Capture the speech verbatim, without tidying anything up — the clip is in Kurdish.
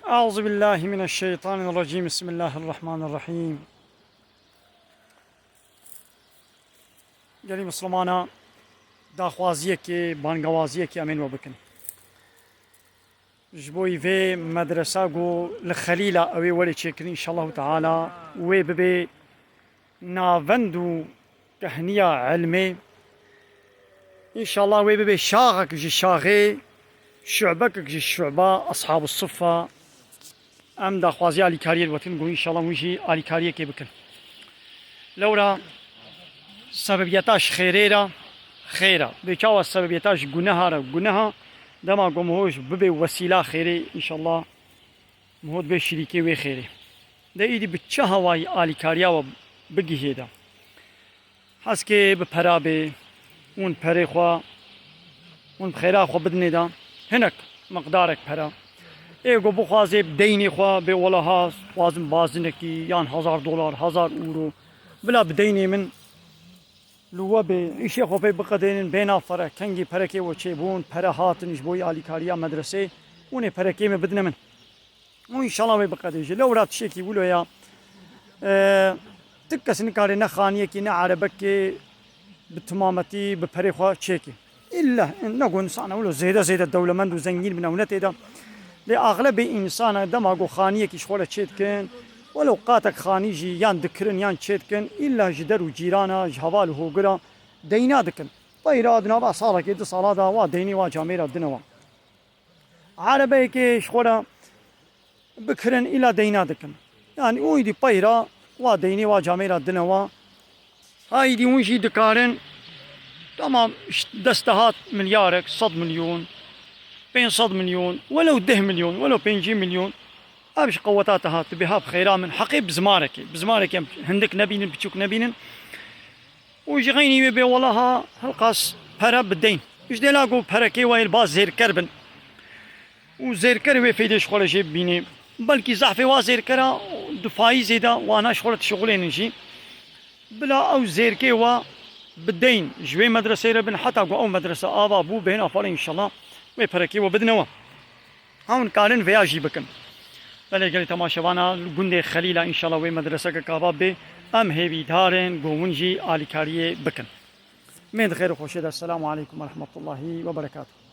Eûzubillahimineşşeytanirracîm. Bismillahirrahmanirrahîm. Gelî Mislimana, daxwaziyekê, bangewaziyekê em ên we bikin. Ji bo vê medresa ku li Xelîla ew ê werê çêkirin, înşallahu teala wê bibe navend û kehniya ilmê. Înşallah wê bibe şaxek ji şaxê, şu'bekek ji şu'ba Ashabu Suffa. Em daxwaziya alîkariyê diwetin, ku înşallah hûn jî alîkariyekê bikin. Lewra sebebiyeta ji xêrê re xêr e. Bê çawa sebebiyeta ji guneha re guneha, dema ku miho ji bibe wesîla xêrê, înşallah miho dibe şirîkê wê xêrê. De îdî bi çi hawayî alîkariya we bigihê de? Heskê bi pera bê, hûn perê xwe, hûn bi xêra xwe bidinê de, hinek miqdarek pera. Ê ku bixwazê bi deynê xwe bê, wela ha, dixwazim bazinekî yan hezar dolar, hezar euro, bila bi deynê min li we bê, îşê xwe pê biqedênin, bê navfere, kengî perekê we çêbûn, pere hatin ji bo alîkariya medresê, hûn ê perekê min bidine min. Û înşallah wê biqedê jî. Lewra tiştekî wilo ya, e, ti kes nikare ne xaniyekî ne erebekê bi timametî bi perê xwe çêke. Îlla ne ku insana wilo zêde zêde dewlemend û zengîn bin ew ne tê de. Lê axlebê însana dema ku xaniyekî ji xwe re çê dikin, wilo qatek xanî jî yan dikirin yan çê dikin, îlla ji der û cîrana, ji heval û hogira deyna dikin. Peyra di nava salekê, du sala da wa deynê wa camêra dine wa. Erebeyekê ji xwe re bikirin, îla deyna dikin. Yani û îdî peyra wa deynê wa camêra dine wa. Ha îdî hûn jî dikarin, tamam, ş-, dest de hat milyarek, sed milyon, pênc sed milyon, welew deh milyon, welew pêncî milyon, ev ji qeweta te hat, dibê ha bi xêra min, heqê bizmarekê, bizmarekê em hindik nebînin, biçûk nebînin. Û ji xeynî wê bê wela ha hilqas pere bi deyn. Ji dêla ku perekê we yê li ba zêrker bin. Û zêrker wê fêdê ji xwe re jê bibînê. Belkî zehfê wa zêrkera di faîzê de wana ji xwe re dişixulênin jî. Bila ew zêrkê we bi deyn ji wê medresê re bin, heta ku ew medrese ava bû, bêhna fare înşallah wê perekê we bidine we. Hûn karin vêya jî bikin. Belê gelî temaşevana, li gundê Xelîla înşallah wê medreseke kava bê. Em hêvîdar in ku hûn jî alîkariyê bikin. Mê di xêr û xweşê de. Selamu aleykum ve rahmetullahi ve berekatuhu.